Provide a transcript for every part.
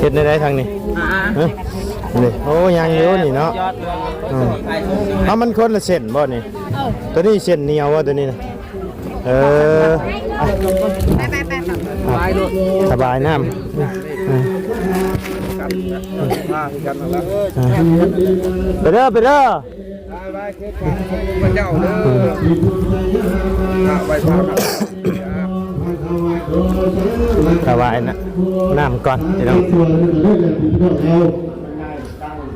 ເຮັດແນວໃດທາງນີ້? ຮະ? ນີ້ ໂອ້ ຍັງຢູ່ນີ້ເນາະ. ອືມ ເອົາ ມັນຄົນລະເສັ້ນບໍ່ນີ້? ໂຕນີ້ເສັ້ນໜຽວບໍ່ ໂຕນີ້ນະ? ເອີ ໄປ ໄປ ໄປ ໄປ ສະບາຍນ້ຳ. ອືມ ອືມ ໄປເດີ ໄປເດີ. ພະເຈົ້າເດີ ໄຫວ້ພະ ຖວາຍນະ ນ້ຳກ່ອນພີ່ນ້ອງ.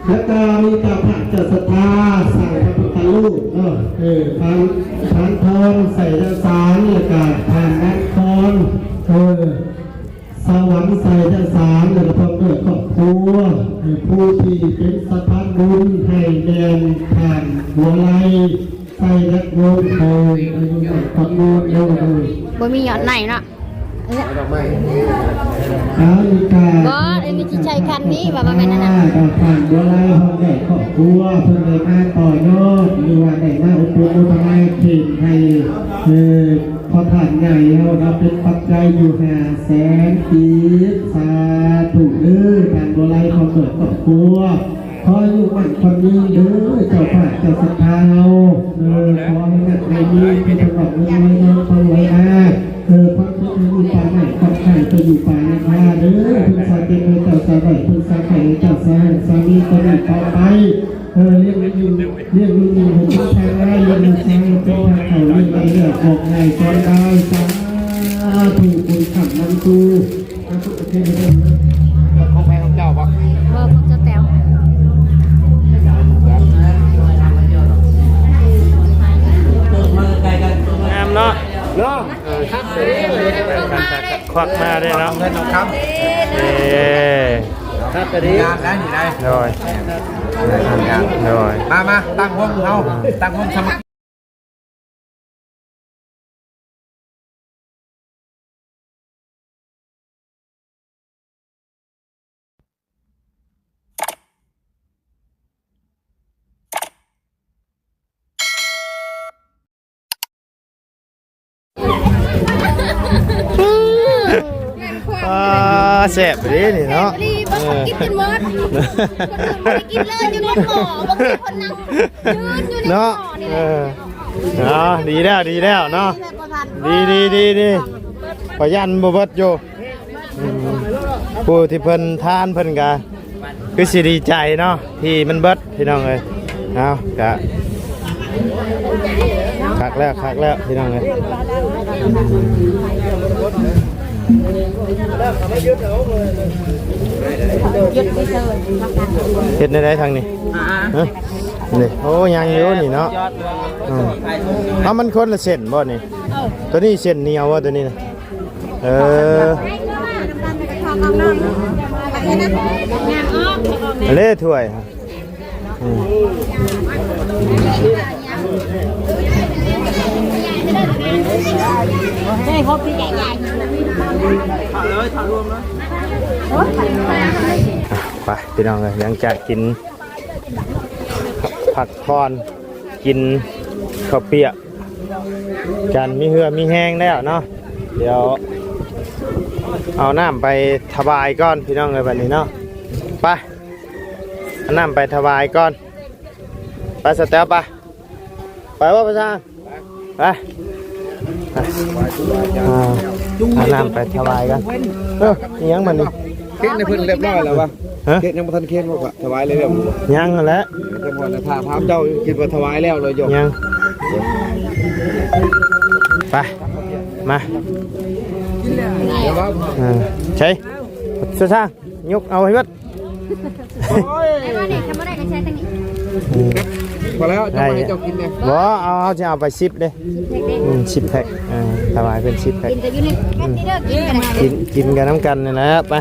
ແລ້ວກໍມີເຈົ້າພາກເຈົ້າສັດທາ ສ້າງພະພຸດທະຮູບເນາະ ເອີ ປານ ປານທອງ ໄຊຍະສານ ແລ້ວກໍທ່ານນະຄອນ ເອີ ສະຫວັນໄຊຍະສານ ແລະ ກໍພ້ອມດ້ວຍຄອບຄົວ ໃຫ້ຜູ້ທີ່ເປັນສະພານບຸນໃຫ້ແມ່ນທ່ານບົວໄລ ໄຊຍະວົງ ເອີ ອາຍຸໝັ້ນຂວັນຍືນເດີ. ບໍ່ມີຍອດໄມ້ເນາະ. ເອີ ບໍ່ ເອີ ມີທີ່ໃຊ້ຄັນນີ້ ວ່າບໍ່ແມ່ນອັນນັ້ນ. ທ່ານບົວໄລ ພ້ອມດ້ວຍຄອບຄົວ ເພິ່ນໄດ້ມາຕໍ່ຍອດ ຫຼືວ່າໄດ້ມາອຸດໜູນອຸດໜູນໃຫ້ ເອີ ພໍ່ທ່ານໃຫຍ່ເຮົາເນາະ ເປັນປັດໄຈຢູ່ຫ້າແສນກີບ. ສາທຸເດີ ທ່ານບົວໄລ ພ້ອມດ້ວຍຄອບຄົວ ຂໍອາຍຸໝັ້ນຂວັນຍືນເດີ ເຈົ້າພາກເຈົ້າສັດທາເຮົາ ເອີ ຂໍໃຫ້ໝັ້ນໃຫ້ຍືນ ມີແຕ່ຄວາມຮ່ຳລວຍເງິນທອງໄຫຼມາ ເອີ ຄວາມຄິດໃຫ້ຢູ່ປານໄມ້ ຄວາມໄຂ້ໄປຢູ່ປານນາຄາເດີ ເພິ່ນສາເຈັບໃຫ້ເຈົ້າສາໄດ້ ເພິ່ນສາໄຂ້ໃຫ້ເຈົ້າສາແຫ້ງ ສາມີແຕ່ດີຕໍ່ໄປ. ເອີ ລ້ຽງລູກຍິງ ລ້ຽງລູກຍິງໃຫ້ເປັນທາງລາຍ ລ້ຽງລູກຊາຍໃຫ້ເປັນທາງເຂົ້າ ລ້ຽງໄດ້ແລ້ວອອກງ່າຍສອນບາຍ. ສາທຸ ບຸນຄ້ຳນຳສູ່ ຂອງໃຜຂອງເຈົ້າບໍ່? ບໍ່ ຂອງເຈົ້າແຕວ. ງາມເນາະ ເນາະ. ເອີ ຄວັກມາເດ້ເນາະ ເງິນທອງຄຳ. ເອີ ຄັກກະດີ ງາມໄດ໋ນີ້ໄດ໋. ໂດຍ ໂດຍ ມາ ມາ ຕັ້ງວົງເຮົາ ຕັ້ງວົງສະມາ ອ່າ ແຊບເດ້ນີ້ເນາະ. ແຊບອີ່ຫຼີ ເອີ ບໍ່ຕ້ອງກິນຈົນໝົດ ຄົນໜຶ່ງບໍ່ໄດ້ກິນເລີຍ ຈົນໝົດໝໍ້ ບາງຄົນນັ່ງຢືນຢູ່ໃນໝໍ້ນີ້ແຫຼະເນາະ. ເອີ ເອົາ ດີແລ້ວ ດີແລ້ວເນາະ ດີ ດີ ດີ ດີ ປະຢັນບໍ່ເບິດຢູ່. ອືມ ຜູ້ທີ່ເພິ່ນທານເພິ່ນກະຄືຊິດີໃຈເນາະ ທີ່ມັນເບິດພີ່ນ້ອງເອີຍ. ເອົາ ກະຄັກແລ້ວ ຄັກແລ້ວພີ່ນ້ອງເອີຍ. ເຮັດແນວໃດທາງນີ້? ຮະ? ນີ້ ໂອ້ ຍັງຢູ່ນີ້ເນາະ. ອືມ ເອົາ ມັນຄົນລະເສັ້ນບໍ່ນີ້? ໂຕນີ້ເສັ້ນໜຽວບໍ່ ໂຕນີ້ນະ? ເອີ ເລຖ້ວຍ. ອືມ ໄປພີ່ນ້ອງເອີຍ ຫຼັງຈາກກິນ ພັກຜ່ອນ ກິນເຂົ້າປຽກ ກັນມີເຫື່ອມີແຮງແລ້ວເນາະ. ດຽວເອົານ້ຳໄປຖວາຍກ່ອນພີ່ນ້ອງເອີຍ ບັດນີ້ເນາະ. ໄປ ເອົານ້ຳໄປຖວາຍກ່ອນ. ໄປ ສະແຕວ ໄປ ໄປບໍ່ ພະຊ່າງ? ໄປ ອ່າ ເອົານ້ຳໄປຖວາຍກ່ອນ. ເອີ ອີຫຍັງມັນນີ້? ເຄນໃຫ້ເພິ່ນຮຽບຮ້ອຍແລ້ວວະ? ຮະ? ເຄນຍັງບໍ່ທັນເຄນບໍ່? ຖວາຍແລ້ວ ຍັງຫັ້ນແຫຼະ. ເພິ່ນວ່າຖ້າຖາມເຈົ້າຄິດວ່າຖວາຍແລ້ວເລີຍໂຍມ. ຍັງ. ໄປ ມາ ດຽວວ່າ ເອີ ໃສ່ ຊະຊະ ຍົກເອົາໃຫ້ເບິດ. ໂອ້ຍ ໄດ້ບໍ່ນີ້ ຄັນບໍ່ໄດ້ກໍໃຊ້ທາງນີ້. ອືມ ພໍແລ້ວ ຈະມາໃຫ້ເຈົ້າກິນເດ້. ບໍ່ ເອົາ ເຮົາຈະເອົາໄປສິບເດ້. ສິບແພັກເດ້. ອືມ ສິບແພັກ ເອີ ຖວາຍເພິ່ນສິບແພັກ. ກິນກັນຢູ່ນີ້ ອືມ ແປັບນີ້ເດີ ກິນ ກິນກັນນຳກັນນີ້ແຫຼະ. ໄປ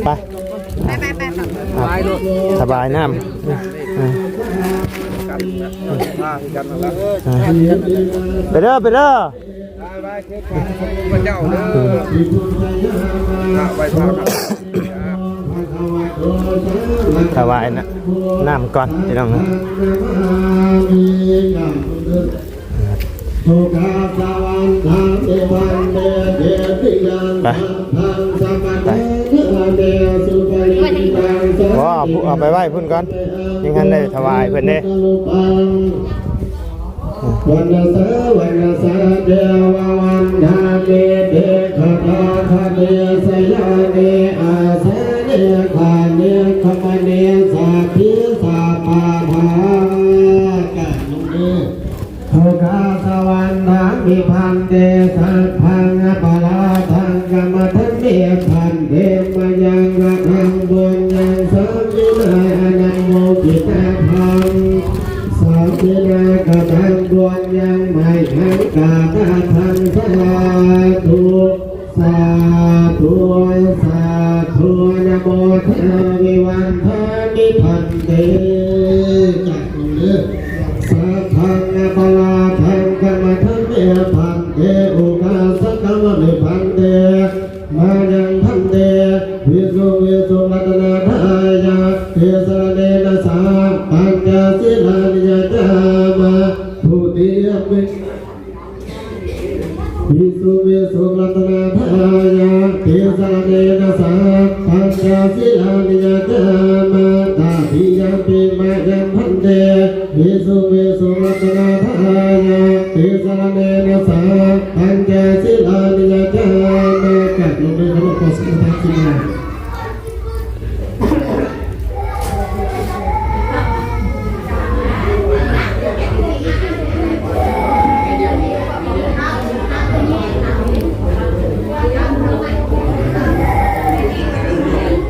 ໄປ ໄປ ໄປ ໄປ ຖວາຍນ້ຳ. ອືມ ອືມ ໄປເດີ ໄປເດີ. ພະເຈົ້າເດີ ໄຫວ້ພະ ຖວາຍນະ ນ້ຳກ່ອນພີ່ນ້ອງເອີຍ. ໄປ ໄປ ບໍ່ ເອົາ ເອົາໄປໄວ້ພຸ້ນກ່ອນ ຍັງທັນໄດ້ຖວາຍເພິ່ນເດ້. ວັນນະສາ ວັນນະສາ ເດວະວັນທາມິ ເບກຂະຕາຄະເນ ສະຍາເນ ອາສະເນ ຄາເນ ຄະມະເນ ສັບພິ ສັບປະທາ ກະລຸງເດີ. ໂອກາສະວັນທາມິ ພັນເຕ ສັບພັງອະປະລາທັງ ຂະມະທະເມ ພັນເຕ ມະຍັງ ອະຫັງ ບຸນຍັງ ສາມິນາ ອະນຸໂມທິນາທັງ ສາມິນາ ກະຕັງ ບຸນຍັງ ມະຫັງ ກະຕະທັງ ສາທຸ ສາທຸ ສາທຸ ອະນຸໂມທາມິ ວັນທາມິ ພັນເຕ ຈັກເດີ ສັບພັງອະປະລາທັງ ຂະມະທະເມ ພັນເຕ ໂອກາສະກະວະເມ ພັນເຕ ມະຍັງ ພັນເຕ ວິສຸງ ວິສຸງ ລັດຕະນາທາຍະ ຕິສະລະເນນະ ສາປັນຈະ ສິລານິ ຍະຈາມະ ທຸຕິຍະປິ ວິສຸງ ວິສຸງ ລັດຕະນາທາຍະ ຕິສະລະເນນະ ສາປັນຈະ ສິລານິ ຍະຈາມະ ຕະຕິຍະປິ ມະຍັງ ພັນເຕ ວິສຸງ ວິສຸງ ລັດຕະນາທາຍະ ຕິສະລະເນນະ ສາປັນຈະ ສິລານິ ຍະຈາມະ ກາບລົງເດີ ຂະໜົບຂໍສະມາທານສິນ.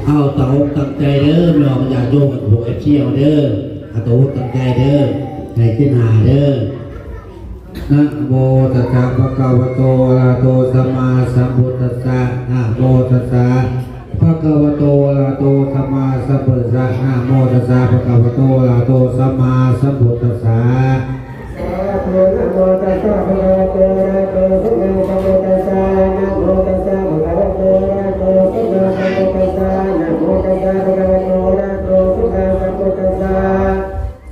ເອົາ ຕັ້ງອົກຕັ້ງໃຈເດີ ພີ່ນ້ອງຍາດໂຍມ ພວກເອັຟຊີເຮົາເດີ ເອົາ ຕັ້ງອົກຕັ້ງໃຈເດີ ໃຫ້ສິນຫ້າເດີ. ນະໂມຕັດສະ ພະຄະວະໂຕ ອະລະຫະໂຕ ສຳມາສຳພຸດທັດສະ ນະໂມຕັດສະ ພະຄະວະໂຕ ອະລະຫະໂຕ ສຳມາສຳພຸດທັດສະ ນະໂມຕັດສະ ພະຄະວະໂຕ ອະລະຫະໂຕ ສຳມາສຳພຸດທັດສະ ສາທຸ ນະໂມຕັດສະ ພະຄະວະໂຕ ອະລະຫະໂຕ ສຳມາສຳພຸດທັດສະ ນະໂມຕັດສະ ພະຄະວະໂຕ ອະລະຫະໂຕ ສຳມາສຳພຸດທັດສະ ນະໂມຕັດສະ ພະຄະວະໂຕ ອະລະຫະໂຕ ສຳມາສຳພຸດທັດສະ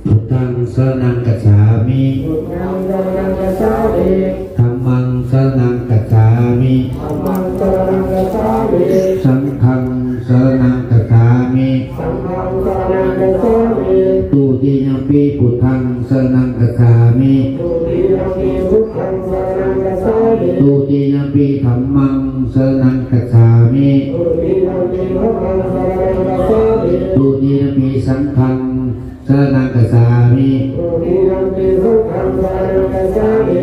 ພຸດທັງສະລະນັງກັດສາມິ ພຸດທັງສະລະນັງກັດສາມິ ທຳມັງສະລະນັງກັດສາມິ ທຳມັງສະລະນັງກັດສາມິ ສັງຄັງສະລະນັງກັດສາມິ ສັງຄັງສະລະນັງກັດສາມິ ທຸຕິຍຳປິ ພຸດທັງສະລະນັງກັດສາມິ ທຸຕິຍຳປິ ພຸດທັງສະລະນັງກັດສາມິ ທຸຕິຍຳປິ ທຳມັງສະລະນັງກັດສາມິ ທຸຕິຍຳປິ ທຳມັງສະລະນັງກັດສາມິ ທຸຕິຍຳປິ ສັງຄັງ ສະລະນັງກັດສາມິ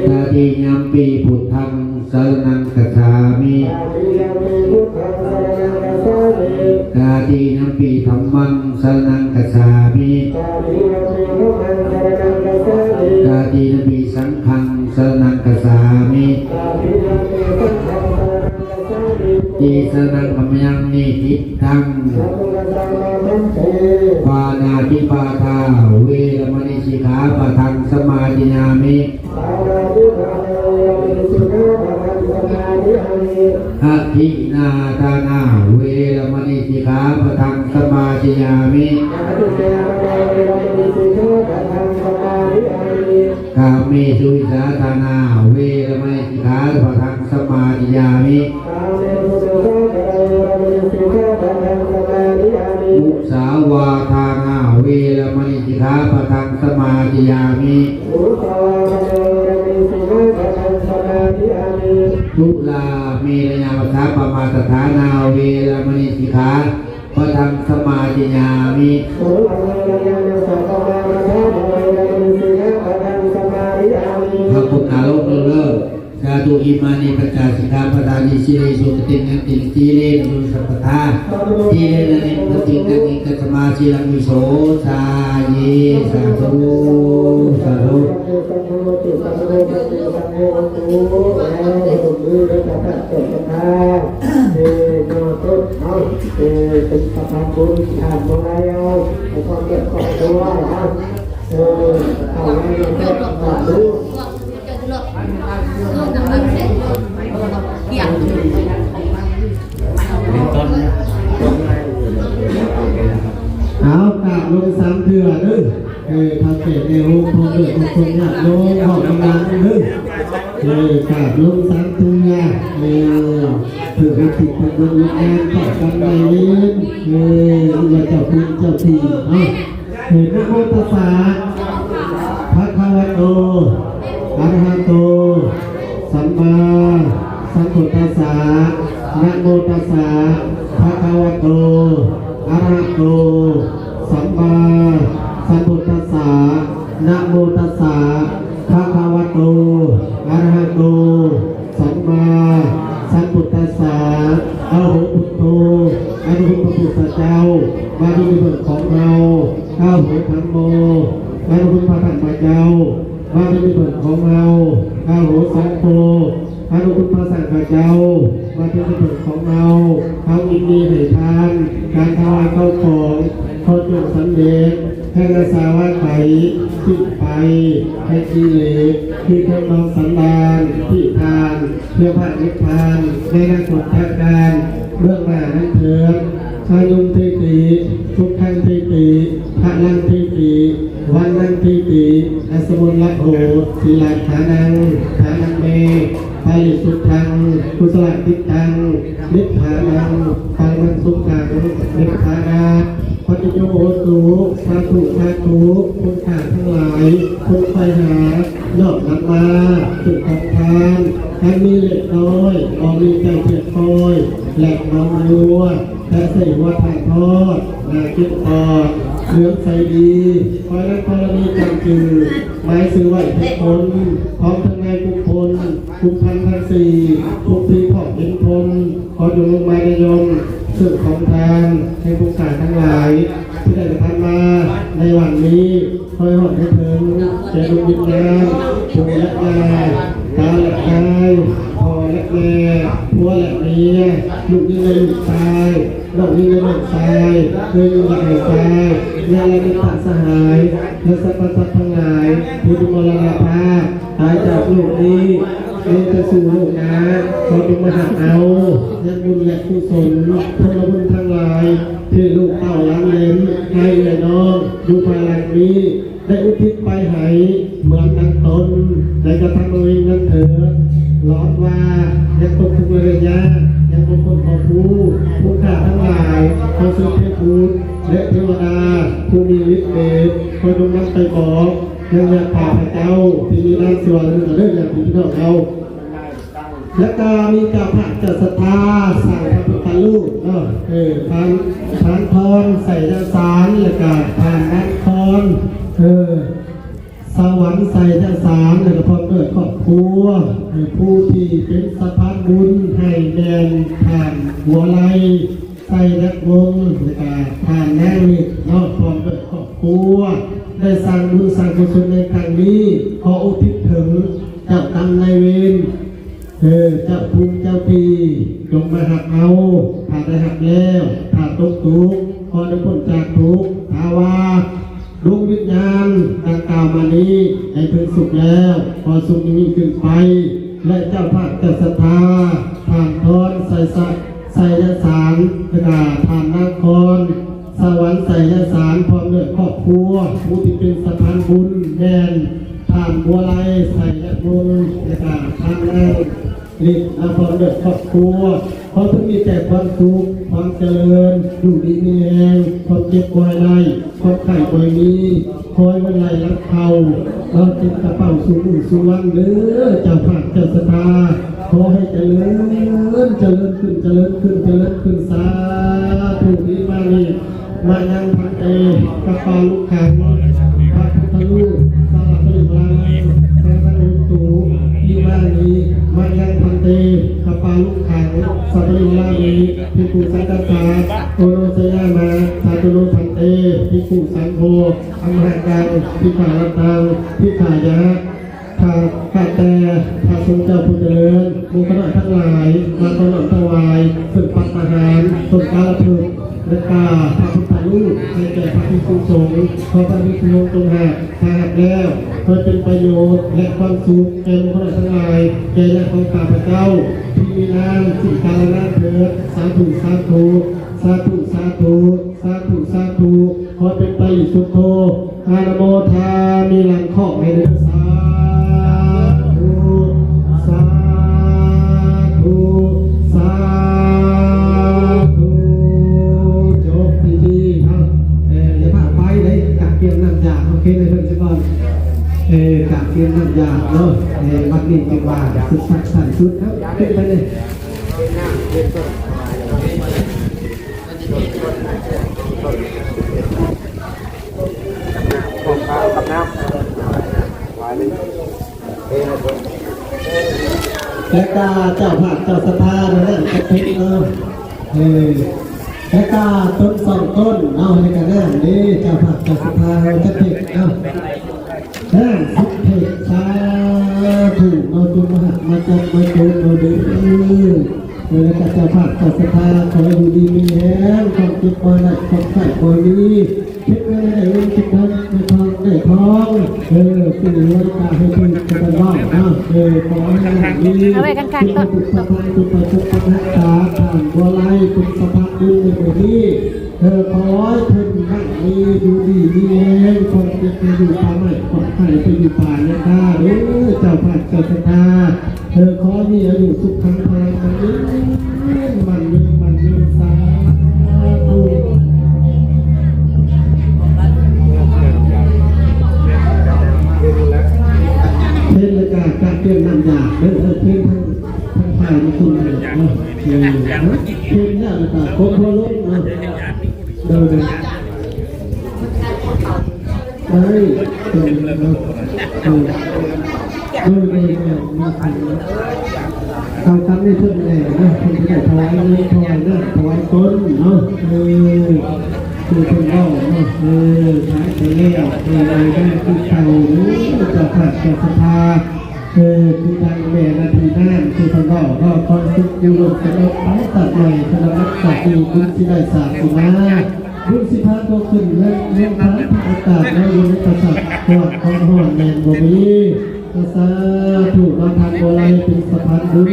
ຕະຕິຍຳປິ ພຸດທັງ ສະລະນັງກັດສາມິ ຕະຕິຍຳປິ ທຳມັງ ສະລະນັງກັດສາມິ ຕະຕິຍຳປິ ສັງຄັງ ສະລະນັງກັດສາມິ ຕິສະນັງ ຂະມະຍັງ ນິທິດ ທັງ ປານາຕິປາທາ ເວລະມະນີ ສິກຂາປະທັງ ສະມາທິຍາມິ ອະທິນນາທານາ ເວລະມະນີ ສິກຂາປະທັງ ສະມາທິຍາມິ ກາເມສຸມິດສາທານາ ເວລະມະນີ ສິກຂາປະທັງ ສະມາທິຍາມິ ກາເມສຸມິດສາທານາ ເວລະມະນີ ສິກຂາປະທັງ ສະມາທິຍາມິ ມຸສາວາທານາ ເວລະມະນີ ສິກຂາປະທັງ ສະມາທິຍາມິ ມຸສາວາທານາ ເວລະມະນີ ສິກຂາປະທັງ ສະມາທິຍາມິ ສຸລາເມລະຍະມັດສະປະມາດຖານາ ເວລະມະນີ ສິກຂາປະທັງ ສະມາທິຍາມິ ສຸລາເມລະຍະມັດສະປະມາດຖານາ ເວລະມະນີ ສິກຂາປະທັງ ສະມາທິຍາມິ ພະຄຸນນະລົງເລີກ ສາທຸ ອິມານິ ປັນຈະສິກຂາປະທານີ ສີເລສຸ ປະຕິນນາຕິນ ສີເລນະ ໂນ ສັບປະທາ ສີເລນະ ນິບພະຕິນນາ ນິກະສະມາ ສີລັງ ວິໂສ ຈາເຍ ສາທຸ ສາທຸ ເປັນສະພາບບຸນ ທາງບໍ່ໄດ້ເອົາ ໃຫ້ຄວາມເດືອດຮ້ອນດ້ວຍເນາະ ເອີ ເອົາໄວ້ໃນເຂດບ້ານລູກ ເອົາ ກາບລົງສາມເທື່ອເດີ ເອີ ພະເກດແມ່ໂຮມ ພໍ່ແມ່ຄົນຍາກໂຍມ ເວົ້ານຳກັນເດີ ເອີ ກາບລົງສາມເທື່ອ. ເອີ ຖືກເຮັດຜິດເປັນບຸນວິນຍານເຈົ້າກຳນາຍເວນ ເອີ ຫຼືວ່າເຈົ້າພູເຈົ້າທີ່ເນາະ. ເອີ ນະໂມຕັດສະ ພະຄະວະໂຕ ອະລະຫະໂຕ ສຳມາສຳພຸດທັດສະ ນະໂມຕັດສະ ພະຄະວະໂຕ ອະລະຫະໂຕ ສຳມາສຳພຸດທັດສະ ນະໂມຕັດສະ ພະຄະວະໂຕ ອະລະຫະໂຕ ສຳມາສຳພຸດທັດສະ ອາໂຫ ພຸດໂທ ອາໂຫ ພະພຸດທະເຈົ້າ ມາເປັນທີ່ເພິ່ງຂອງເຮົາ ອາໂຫ ທຳໂມ ອາໂຫ ພະທຳມະເຈົ້າ ມາເປັນທີ່ເພິ່ງຂອງເຮົາ ອາໂຫ ສັງໂຄ ອາໂຫ ພະສັງຄະເຈົ້າ ມາເປັນທີ່ເພິ່ງຂອງເຮົາ ເຮົາຍິນດີໃຫ້ທານ ການຖວາຍເຂົ້າຂອງ ຂໍຈົ່ງສຳເລັດ ໃຫ້ອາສະວະໄຂສິ້ນໄປ ໃຫ້ກິເລດທີ່ເຄີຍດອງສັນດານ ທີ່ທ່ານເພື່ອພະນິບພານ ໃນອະນາຄົດຕະການເບື້ອງໜ້ານັ້ນເທີດ. ອາຍຸງເທຕິ ສຸຂັງເທຕິ ພະລັງເທຕິ ວັນນັງເທຕິ ອັດສະມຸນລະໂຫ ສີລະຖານັງ ຖານັງເມ ປະລິສຸດທັງ ກຸສະລະຈິດຕັງ ນິບພານັງ ປະລະມັງສຸຂັງ ນິບພານາ ປັດຈະໂຍໂຫຕຸ ສາທຸ ສາທຸ ຄົນຂ້າທັງຫຼາຍ ຄົນໄຂຫາ ນ້ອມນຳມາ ເປັນຂອງທານ ອັນມີເລັກນ້ອຍ ບໍ່ມີໃຈພຽບພ້ອຍ ແລະນ້ອງງົວ ແຕ່ໃສ່ຫົວຖ່າຍທອດ ໜ້າກິນຕອດ ເຫຼືອມໃສດີ ຄອຍນຳທໍລະນີຈັນຈື່ ໝາຍຊື່ໄວ້ທຸກຄົນ ພ້ອມທັງນາຍກຸມພົນ ກຸມພັນທັງສີ່ ພວກທີ່ພ້ອມເປັນພົນ ຂໍຈົ່ງລົງມານິຍົມ ເຊິ່ງຂອງທານ ໃຫ້ຜູ້ຂ້າທັງຫຼາຍ ທີ່ໄດ້ກະທຳມາໃນວັນນີ້ ຂໍໃຫ້ຮອດໃຫ້ເຖິງແກ່ດວງວິນຍານ ປູ່ແລະຍ່າ ຕາແລະຍາຍ ພໍ່ແລະແມ່ ຜົວແລະເມຍ ລູກຍິງແລະລູກຊາຍ ນ້ອງຍິງແລະນ້ອງຊາຍ ເອື້ອຍຍິງແລະເອື້ອຍຊາຍ ຍາດແລະມິດຕະສະຫາຍ ແລະສັບພະສັດທັງຫຼາຍ ຜູ້ທີ່ມໍລະນະພາບ ຕາຍຈາກໂລກນີ້ ເລີຍໄປສູ່ໂລກໜ້າ ຂໍຈົ່ງມາຮັບເອົາ ຍັງບຸນແລະກຸສົນ ຜົນລະບຸນທັງຫຼາຍ ທີ່ລູກເຕົ້າຫຼານເຫຼນ ໃຫ້ເອື້ອຍນ້ອງ ຢູ່ພາຍຫຼັງນີ້ ໄດ້ອຸທິດໄປໃຫ້ ເໝືອນດັ່ງຕົນ ໄດ້ກະທຳເອົາເອງນັ້ນເທີດ. ລອດວ່າ ຍັງຕົກທຸກລະໄລຍາ ຍັງບໍ່ຄົ້ນຄວ້າຮູ້ ຜູ້ຂ້າທັງຫຼາຍ ຂໍເຊີນເທບບຸດ ແລະເທວະດາ ຜູ້ມີລິດເດດ ຂໍຈົ່ງນຳໄປບອກ ຍັງຍາດຂ້າພະເຈົ້າ ທີ່ມີນາມຊື່ວ່າ ເດີ ຍາດພີ່ນ້ອງເຮົາ. ແລ້ວກໍມີເຈົ້າພາກເຈົ້າສັດທາສ້າງພະພຸດທະຮູບເນາະ ເອີ ທ່ານ ທ່ານທອນ ໄຊຍະສານ ແລ້ວກໍທ່ານນາງທອນ ເອີ ສະຫວັນ ໄຊຍະສານ ແລ້ວກໍພ້ອມດ້ວຍຄອບຄົວ ເອີ ຜູ້ທີ່ເປັນສະພານບຸນໃຫ້ແມ່ນທ່ານ ຫົວໄລ ໄຊຍະວົງ ແລ້ວກໍທ່ານນາງນິດເນາະ ພ້ອມດ້ວຍຄອບຄົວ ໄດ້ສ້າງບຸນສ້າງກຸສົນໃນຄັ້ງນີ້ ຂໍອຸທິດເຖິງເຈົ້າກຳນາຍເວນ ເອີ ເຈົ້າພູເຈົ້າທີ່ ຈົ່ງມາຮັບເອົາ ຖ້າໄດ້ຮັບແລ້ວ ຖ້າຕົກທຸກ ຂໍໄດ້ພົ້ນຈາກທຸກ ຖ້າວ່າ ດວງວິນຍານດັ່ງກ່າວມານີ້ ໄດ້ເຖິງສຸກແລ້ວ ຂໍສຸກຍິ່ງຂຶ້ນໄປ ແລະເຈົ້າພາກເຈົ້າສັດທາ ທ່ານທອນ ໄຊຍະ ໄຊຍະສານ ແລະກະທ່ານນາງຄອນ ສະຫວັນ ໄຊຍະສານ ພ້ອມດ້ວຍຄອບຄົວ ຜູ້ທີ່ເປັນສະພານບຸນ ແມ່ນທ່ານ ບົວໄລ ໄຊຍະວົງ ແລະກະທ່ານນາງ ນີ້ ນຳພ້ອມດ້ວຍຄອບຄົວ ຂໍຈົ່ງມີແຕ່ຄວາມສຸກ ຄວາມຈະເລີນ ຢູ່ດີມີແຮງ ຄວາມເຈັບບໍ່ໃຫ້ໄດ້ ຄວາມໄຂ້ບໍ່ໃຫ້ມີ ຂໍໃຫ້ເງິນໄຫຼຫຼັງເຂົ້າ ເອົາຕິດກະເປົາສູ່ມື້ສູ່ວັນເດີ ເຈົ້າພາກເຈົ້າສັດທາ ຂໍໃຫ້ຈະເລີນ ຈະເລີນຂຶ້ນ ຈະເລີນຂຶ້ນ ຈະເລີນຂຶ້ນ ສາທຸ ອີມານິ ມະຍັງພັນເຕ ກະປາລຸກຂັງ ພະພຸດທະຮູບ ສາລະປະລິວາລານັງ ສະລັງ ໂຫນຕຸ ອິມານິ ມະຍັງພັນເຕ ກະປາລຸກຂັງ ສາລະປະລິວາລານິ ພິກຂຸ ສັງຄັດສາ ໂອໂນຊະຍາມະ ສາທຸໂນພັນເຕ ພິກຂຸ ສັງໂຄ ອັມມະຫະກັງ ທິກຂາລັດຕັງ ທິກຂາຍະ ຂ້າ ຂ້າແຕ່ພະສົງເຈົ້າຜູ້ຈະເລີນ ໝູ່ຄະນະທັງຫຼາຍ ມາຕ້ອນນ້ອມຖວາຍ ເຊິ່ງພັດຕາຫານ ຕົ້ນກາລະພຶກ ແລະກະພະພຸດທະຮູບ ໃຫ້ແກ່ພະພິກຂຸສົງ ຂໍພະພິກຂຸສົງຈົ່ງຮັບ ຖ້າຮັບແລ້ວ ເພື່ອເປັນປະໂຫຍດ ແລະຄວາມສຸກ ແກ່ໝູ່ຄະນະທັງຫຼາຍ ແກ່ຍາດຂອງຂ້າພະເຈົ້າ ທີ່ມີນາມ ສິກາລະນາມເທີດ ສາທຸ ສາທຸ ສາທຸ ສາທຸ ສາທຸ ສາທຸ ຂໍເປັນປະລິສຸດໂທ ອະນຸໂມທາມິລັງ ຂໍໃຫ້ເດີ ສາທຸ ສາ ຢາກ ໂອເຄ ໃຫ້ເພິ່ນຊະກ່ອນ. ເອີ ການກຽມນ້ຳຢາເນາະ. ເອີ ບັດນີ້ຈຶ່ງວ່າສຸດທ້າຍ ສັ້ນສຸດເນາະ. ຂຶ້ນໄປເລີຍ. ແລະກະເຈົ້າພາບເຈົ້າສັດທານັ້ນກະຕິກເນາະ. ເອີ ແລະກະຕົ້ນສອງຕົ້ນເນາະ ແລະກະນ້ຳເດ້ ເຈົ້າພາບເຈົ້າສັດທາເຮົາຈັກເພັກເນາະ. ນາງສຸເພັກ ສາທຸເນາະ ຈົ່ງມາຮັກມາຈັບມາຈູມເອົາເດີ. ເອີ ແລະກະເຈົ້າພາບເຈົ້າສັດທາ ຂໍຢູ່ດີມີແຮງ ຄວາມເຈັບບໍ່ໄດ້ ຄວາມໄຂ້ບໍ່ມີ ຄິດໄວ້ໃນເງິນຄິດໄວ້ໃນທອງໄດ້ທອງ. ເອີ ຊິລວຍກະໃຫ້ຖືກກະໄດ້ເວົ້າເນາະ. ເອີ ຂໍໃຫ້ມີ ເອົາໄວ້ຂ້າງໆ ເຈົ້າ ເປັນພະພຸດທະພັນ ເປັນພະສົງພະຮັກສາ ທ່ານບໍ່ໄລ ເປັນສະພານບຸນໃນມື້ນີ້. ເອີ ຂໍໃຫ້ເພິ່ນຮັ່ງມີ ຢູ່ດີມີແຮງ ຄວາມເຈັບໄປຢູ່ປ່າໄມ້ ຄວາມໄຂ້ໄປຢູ່ປ່ານາຄາເດີ ເຈົ້າພາບເຈົ້າສັດທາ. ເອີ ຂໍມີອາຍຸສຸຂັງພະລັງ ໝັ້ນຍືນ ໝັ້ນຍືນ ໝັ້ນຍືນ ສາທຸ. ເພິ່ນລະກະກະກຽມນ້ຳຢາເດີ ເອີ ເພິ່ນທາງ ທາງຝ່າຍນີ້ເພິ່ນເນາະ. ເອີ ເພິ່ນລະກະກົບຫົວລົງເນາະ. ໂດຍ ໂດຍ ໄດ້ ໂດຍ ໂດຍ ໂດຍ ເຂົ້າກັນໃນເພິ່ນແດ່ເນາະ. ເພິ່ນຈະໄດ້ຖວາຍເງິນ ຖວາຍນ້ຳ ຖວາຍຕົນເນາະ. ເອີ ຄືເພິ່ນເວົ້າເນາະ. ເອີ ຂາຍໄປແລ້ວ ເອີ ໄດ້ຄືເກົ່າເດີ ເຈົ້າພາບເຈົ້າສັດທາ. ເອີ ຄືດັ່ງແມ່ນາທີນາງ ຄືເພິ່ນເວົ້າເນາະ ຂໍໃຫ້ສຸກຢູ່ລົມສະຫງົບໄປຊາດໃໝ່ ສະໜັບສະໜູນບຸນຊິໄດ້ສາດຊິມາ ບຸນຊິພາຕົວຂຶ້ນເຮືອນ ເຮືອນພາອາກາດເນາະ ຢູ່ໃນປາສາດກວ້າງຄວາມຮ້ອນແມ່ນບໍ່ມີ. ສາທຸເນາະ ທ່ານບໍ່ໄລເປັນສະພານບຸນ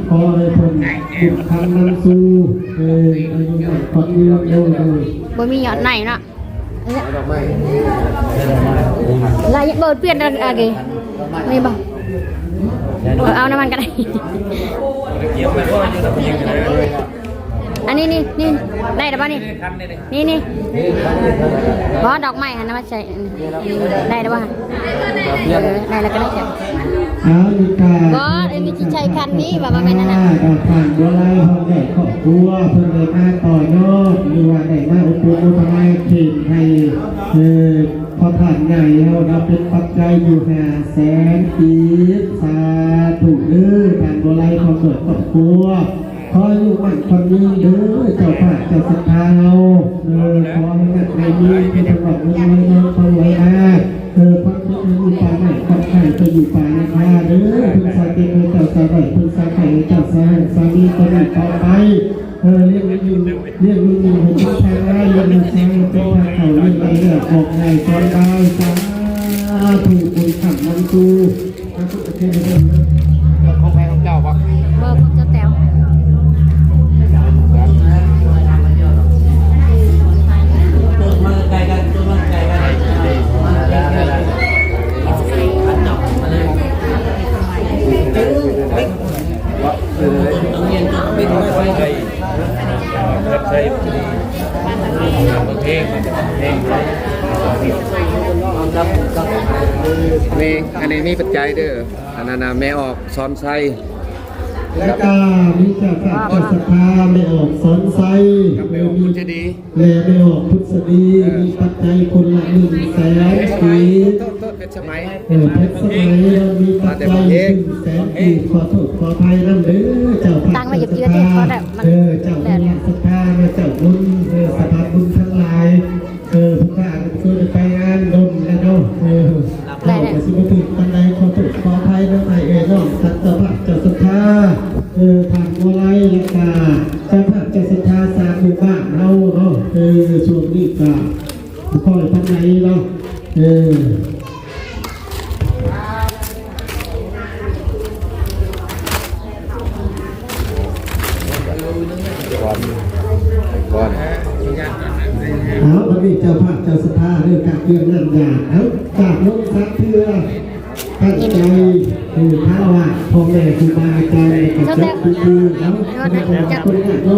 ຂໍໃຫ້ເພິ່ນບຸນຄຳນຳສູ່ ເອີ ອາຍຸໝັ້ນຂວັນຍືນ ໂດຍ ໂດຍ ບໍ່ມີຍອດໄມ້ເນາະ. ລະເບີດປ່ຽນອັນ ອັນນີ້ບໍ່ ນີ້ບໍ່ ເອີ ເອົານຳມັນກະໄດ້. ອັນນີ້ ນີ້ ນີ້ ໄດ້ແລ້ວບໍ່ນີ້? ນີ້ ນີ້ ບໍ່ ດອກໄມ້ຫັ້ນນະ ມາໃສ່ ໄດ້ແລ້ວບໍ່? ເອີ ໄດ້ແລ້ວກະໄດ້. ເອົາ ນີ້ກະ ບໍ່ ອັນນີ້ຊິໃສ່ຄັນນີ້ ວ່າ ວ່າແມ່ນອັນນັ້ນ ອ່າ ທາງບໍ່ໄລ ພ້ອມດ້ວຍຄອບຄົວ ເພິ່ນໄດ້ມາຕໍ່ຍອດ ຫຼືວ່າໄດ້ມາອຸດໜູນໂມທະນາເຄນໃຫ້ ເອີ ພໍ່ທ່ານໃຫຍ່ເຮົານະ ເປັນປັດໄຈຢູ່ຫ້າແສນກີບ. ສາທຸເດີ ທ່ານບໍ່ໄລ ພ້ອມດ້ວຍຄອບຄົວ ຂໍອາຍຸໝັ້ນຂວັນຍືນເດີ ເຈົ້າພາບເຈົ້າສັດທາເຮົາ. ເອີ ຂໍໃຫ້ເງິນໄຫຼມີ ເທວະເງິນໄຫຼນອນທອງໄຫຼມາ. ເອີ ຄວາມເຈັບໄປຢູ່ປ່າໄມ້ ຄວາມໄຂ້ໄປຢູ່ປ່ານາຄາເດີ. ເພິ່ນສາເຈັບໃຫ້ເຈົ້າສາໄດ້ ເພິ່ນສາໄຂ້ໃຫ້ເຈົ້າສາແຫ້ງສາມີຕໍ່ນີ້ຕໍ່ໄປ. ເອີ ລ້ຽງລູກຍິງ ລ້ຽງລູກຍິງໃຫ້ເປັນພາ ລ້ຽງລູກຊາຍໃຫ້ເປັນພາເຂົ້າ ລ້ຽງໄດ້ແລ້ວອອກງ່າຍສອນບາຍ. ສາທຸ ບຸນຄ້ຳນຳສູ່. ຂອງໃຜຂອງເຈົ້າບໍ່? ບໍ່ ຂອງເຈົ້າແຕ໋ວ. ນີ້ ອັນນີ້ມີປັດໄຈເດີ. ອັນນັ້ນນະ ແມ່ອອກ ສອນໄຊ ແລະກະມີເຈົ້າພາບເຈົ້າສັດທາ ແມ່ອອກ ສອນໄຊ ກັບແມ່ອອກ ພຸດສະດີ ແລະແມ່ອອກ ພຸດສະດີ ເອີ ມີປັດໄຈຄົນລະໜຶ່ງແສນກີບ. ເອີ ເພັດສະໄໝ ມີປັດໄຈໜຶ່ງແສນກີບ. ຂໍໂທດຂໍອະໄພນຳເດີ ເຈົ້າພາບເຈົ້າສັດທາ ເອີ ເຈົ້າພາບເຈົ້າສັດທາ ແລະເຈົ້າບຸນ ເອີ ສະພານບຸນທັງຫຼາຍ. ເອີ ຜູ້ຂ້າກໍເຄີຍໄປງານດົນແລ້ວເນາະ. ເອີ ເວົ້າກໍຊິບໍ່ຖືກປານໃດ ຂໍໂທດຂໍອະໄພນຳອ້າຍເອື້ອຍນ້ອງສັດເຈົ້າພາບເຈົ້າສັດທາ ເອີ ທ່ານໂມໄລ ແລ້ວກະເຈົ້າພາບເຈົ້າສັດທາສາມໝູ່ບ້ານເຮົາເນາະ. ເອີ ຊ່ວງນີ້ກະບໍ່ຄ່ອຍປານໃດເນາະ. ເອີ ເອົາ ບັດນີ້ເຈົ້າພາບເຈົ້າສັດທາເດີ ກະກຽມນ້ຳຢາ ເອົາ ກາບລົງສາມເທື່ອ ຕັ້ງໃຈ ເອີ ຄາລະວະພໍ່ແມ່ຄູບາອາຈານ ແລ້ວກະຈັດພິທີ ເອົາ ຄົນຍາກໂຍ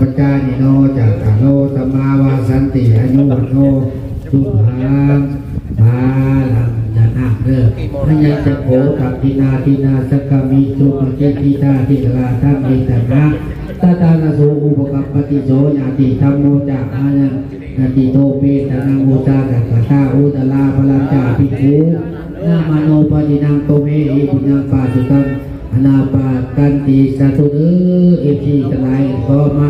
ປັດຈາເນໂນ ຈັກກະໂລ ສຳມາວາສັນຕິ ອາຍຸວັນໂນ ສຸຂັງ ພະລັງ ຢ່ານາກເດີ ມະຍັງຈັກໂຂ ທັກຂິນາທິນາ ສັກກາມິ ສຸປະຕິທິດາທິກະລາ ທັງເອຕະນະ ຕະຕານະໂສ ອຸປະກັບປະຕິໂສ ຍາຕິທຳໂມ ຈະອາຍັງ ນະຕິໂຕ ເປຕະນັງ ໂອຊາດະກະທາ ໂອຕະລາ ພະລັນຈາ ພິກຂຸ ນາມະໂນ ປະຕິນັງ ໂຕເມ ເອປິຍັງ ປາສຸຕັງ ອະນາປາກັນຕິ ສາທຸເດີ ເອັຟຊີ ທັງຫຼາຍ ຂໍມາ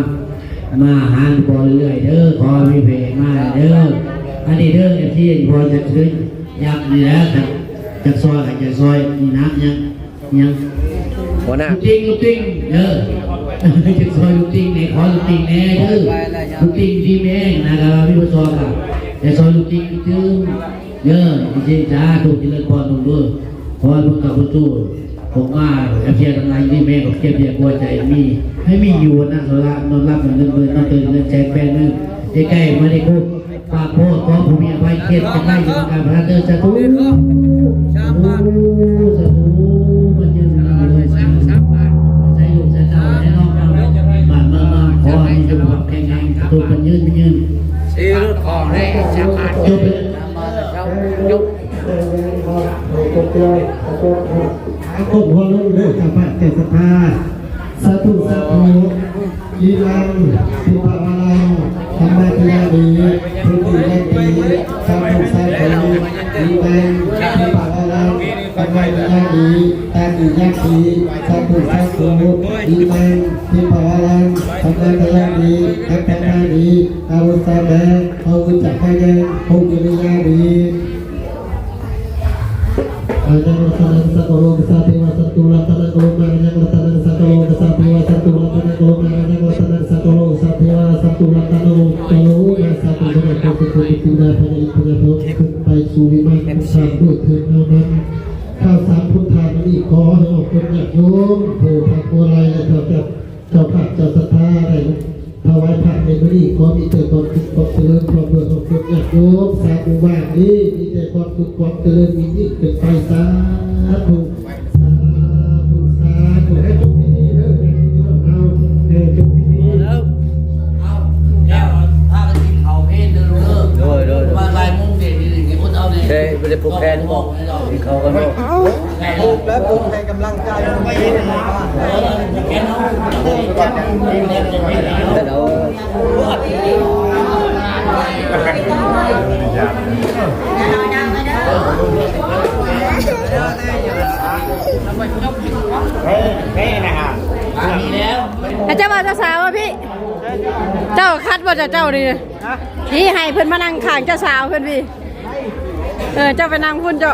ມາຫາພໍ່ເລື້ອຍໆເດີ ຂໍມີແຜ່ມາເດີ ອັນນີ້ເດີ ເອັຟຊີ ພໍ່ຈະເຊີນ ຢາກນີ້ແຫຼະ ຈະ ຈະຊ່ອຍ ຈະຊ່ອຍ ນີ້ນະ ຍັງ ຫຍັງ ຫົວໜ້າ ລູກຕິ່ງ ລູກຕິ່ງ ເອີ ຈະຊ່ອຍລູກຕິ່ງແດ່ ຂໍລູກຕິ່ງແດ່ເດີ ລູກຕິ່ງທີ່ແມ່ນະ ກໍມີຜູ້ຊ່ອຍກໍຈະຊ່ອຍລູກຕິ່ງຕື່ມເດີ ຈິງໆ ສາທຸ ຈະເລີນພອນ ລຸງເດີ ຂໍໃຫ້ເພິ່ນກັບປະຕູ ອອກມາ ແອບເຊຍທັງຫຼາຍ ຢູ່ດີມີແຮງ ຄວາມເຈັບຢ່າປົວໃຈມີ ໃຫ້ມີຢູ່ວັນນະ ສະລະ ນອນຫຼັບ ນອນເລີນ ນອນຕື່ນ ເດືອນແສນ ແປດມື້ ໃກ້ໆ ມາໄດ້ພົບ ປາກໂພດ ຂໍຜູ້ມີອະໄພເຄດ ຈະໄດ້ຢູ່ນຳກັນ ພະເດີ ສາທຸ ສາມບາດ ໂອ້ ສາທຸ ມັນຢືນນຳເລີຍ ສາມບາດ ໃສ່ລູກໃສ່ເຕົ້າ ໃຫ້ນ້ອງເຮົາ ບ້ານເມືອງເຮົາ ຂໍໃຫ້ຢູ່ດີແຂງແຮງ ສາທຸ ມັນຢືນ ມັນຢືນ ຊື້ລົດຂອງໄດ້ ສາມບາດ ຈົບເລີຍ ສາມບາດ ເຈົ້າ ຈົບ ກ້ມຫົວລົງເດີ ເຈົ້າພາບ ເຈົ້າສະພາ ສາທຸ ສາທຸ ອິມັງ ທິພະວາລັງ ທຳມະທິຍາມິ ທຸຕິຍາຕິ ສາທຸ ສາທຸ ອິມັງ ທິພະວາລັງ ທຳມະທິຍາມິ ຕະຕິຍາຕິ ສາທຸ ສາທຸ ອິມັງ ທິພະວາລັງ ທຳມະທິຍາມິ ອັດຖະທາມິ ອະວຸດສາມາ ອະວຸດສະຫາຍັງ ໂພຄະນິຍາມິ ອາຍັງລັດຕະນັງສັກກະໂລ ກະສາເທວະສັດຖຸລັດຕະນັງໂລມາ ອາຍັງລັດຕະນັງສັກກະໂລ ກະສາເທວະສັດຕຸລັດຕະນັງໂລມາ ອາຍັງລັດຕະນັງສັກກະໂລ ກະສາເທວະສັດຕຸລັດຕະນັງໂລມາ ສາທຸ ພະຍາໂຕ ພະຍາອິດ ພະຍາໂທ ຂຶ້ນໄປສູ່ວິມານ ສາມດ້ວຍເທີນ ເທົ່ານັ້ນ ຂ້າວສານພຸດທາມະນີ ຂໍໃຫ້ອອກຕົນຍາດໂຍມ ຜູ້ພັກຜູ້ໄລ ແລະ ເຈົ້າ ເຈົ້າພາບເຈົ້າສັດທາໄດ້ຖວາຍພະໃນມື້ນີ້ ຂໍມີແຕ່ຄວາມສຸກຄວາມຈະເລີນ ພ້ອມດ້ວຍອອກຕົນຍາດໂຍມ ສາທຸ ບ້ານນີ້ ມີແຕ່ຄວາມສຸກຄວາມຈະເລີນ ມີຍິ່ງຂຶ້ນໄປ ສາທຸ ສາທຸ ສາທຸ ໃຫ້ຈົບພິທີເດີ ຍາດໂຍມເຮົາ ໃຫ້ຈົບພິທີ ເອົາ ແລ້ວພາກັນກິນເຂົ້າເພນເດີລູກເດີ ໂດຍ ໂດຍ ມາບ່າຍໂມງເດ ນີ້ ນີ້ອົດເອົາແດ່ ໄດ້ ບໍ່ໄດ້ຜູກແຂນບໍ່ ກິນເຂົ້າກັນບໍ່ ຜູກແລ້ວ ຜູກໃຫ້ກຳລັງ ອາຈານວ່າເຈົ້າສາວວ່າພີ່ ເຈົ້າຄັດບໍ່ ເຈົ້າ ເຈົ້ານີ້ ນີ້ໃຫ້ເພິ່ນມານັ່ງຂ້າງເຈົ້າສາວເພິ່ນພີ່ ເອີ ເຈົ້າໄປນັ່ງພຸ້ນເຈົ້າ.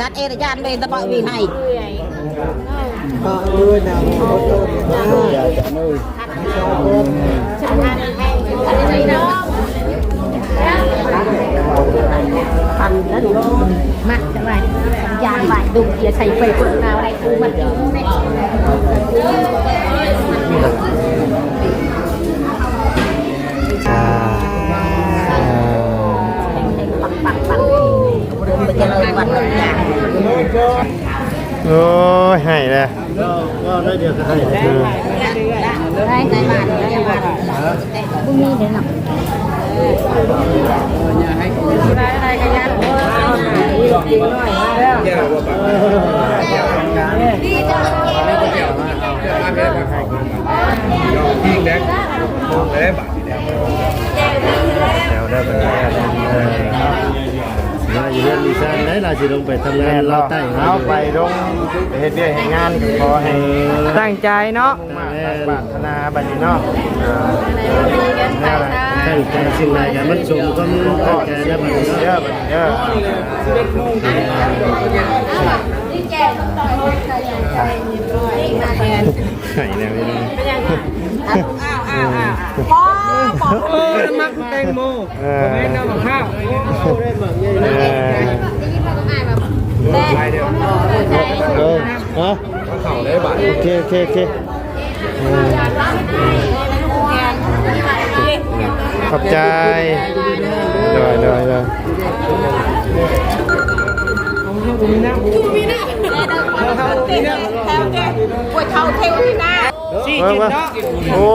Tat e ra jan be da ba wi hai. ມັດໄວ້ ຢານໄວ້ ດຸ່ມເຈຍໃສ່ໄຟເປີດມາໄວ້ ກູມັດຢູ່ ໂອ້ຍ ໃຫ້ແລ້ວ ເອີ ບໍ່ມີເດ້ເນາະ ແລ້ວເດີບັດນີ້ ເອີ ລາວຢູ່ເຮືອນມີຊານໄດ໋ ລາວຊິລົງໄປທຳງານລາວໃຕ້ ເຮົາໄປລົງເຮັດວຽກເຮັດງານ ກໍຂໍໃຫ້ ເອີ ຕັ້ງໃຈເນາະ ປາດຖະໜາບັດນີ້ເນາະ ເອີ ແນວໃດ ຕັ້ງໃຈສິ່ງໃດກໍມັນສົມຄວາມຕັ້ງໃຈແລ້ວບັດນີ້ເນາະ ເດີບັດນີ້ເດີ ໃຫ້ແລ້ວພີ່ນ້ອງ ອ້າວໆໆ ໂອ້ ມັກແຕງໂມ ເອີ ບໍ່ແມ່ນນ້ຳມະພ້າວ ເອີ ເອີ ຮະ ເຂົ້າໄດ້ບາດ ໂອເຄ ໂອເຄ ໂອເຄ ເອີ ຂອບໃຈ ໂດຍ ໂດຍ ໂດຍ ໂອ້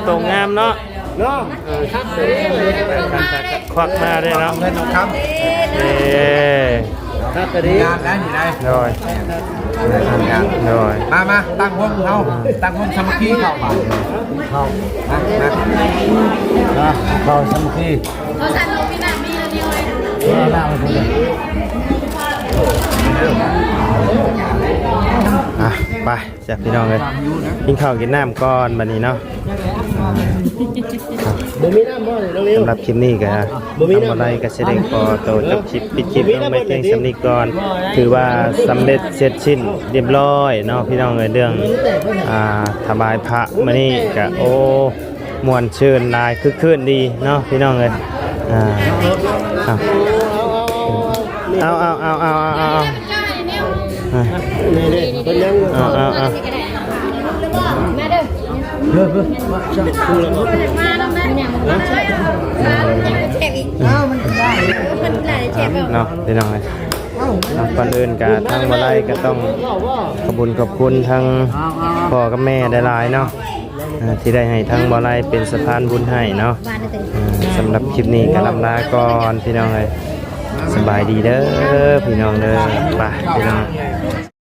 ໂຕງາມເນາະ ເນາະ ເອີ ຄວັກມາເດ້ເນາະ ເງິນທອງຄຳ ເອີ ຄັກກະດີ ງາມໄດ໋ນີ້ໄດ໋ ໂດຍ ໂດຍ ມາ ມາ ຕັ້ງວົງເຮົາ ຕັ້ງວົງສາມັກຄີເຂົ້າບາດ ເຂົ້າ ມາ ມາ ເນາະ ເຂົ້າສາມັກຄີ ອ່ະ ໄປ ຈ້ະ ພີ່ນ້ອງເອີຍ ກິນເຂົ້າກິນນ້ຳກ່ອນບັດນີ້ເນາະ ບໍ່ມີນ້ຳບໍ່ນີ້ນ້ອງນິວ ສຳລັບຄລິບນີ້ກະ ບໍ່ມີນ້ຳ ທາງບໍ່ໄດ້ກະຊິໄດ້ຂໍໂຕຈົບຄລິບ ປິດຄລິບລົງໄວ້ພຽງສ່ຳນີ້ກ່ອນ ຖືວ່າສຳເລັດເສັດສິ້ນຮຽບຮ້ອຍເນາະ ພີ່ນ້ອງເອີຍ ເລື່ອງ ອ່າ ຖວາຍພະມື້ນີ້ກະ ໂອ້ ມ່ວນຊື່ນຫຼາຍ ຄຶກຄື້ນດີເນາະ ພີ່ນ້ອງເອີຍ ອ່າ ເອົາ ເອົາ ເອົາ ເອົາ ເອົາ ເອົາ ເອົາ ເອົາ ເອົາ ເອົາ ເອົາ ເນາະ ພີ່ນ້ອງເອີຍ ອ່າ ກ່ອນອື່ນກະທາງບໍ່ໄດ້ກະຕ້ອງຂອບບຸນຂອບຄຸນທາງພໍ່ກັບແມ່ຫຼາຍໆເນາະ ອ່າ ທີ່ໄດ້ໃຫ້ທາງບໍ່ໄດ້ເປັນສະພານບຸນໃຫ້ເນາະ ອ່າ ສຳລັບຄລິບນີ້ກໍລ່ຳລາກ່ອນ ພີ່ນ້ອງເອີຍ ສະບາຍດີເດີ ພີ່ນ້ອງເດີ ໄປ ພີ່ນ້ອງ.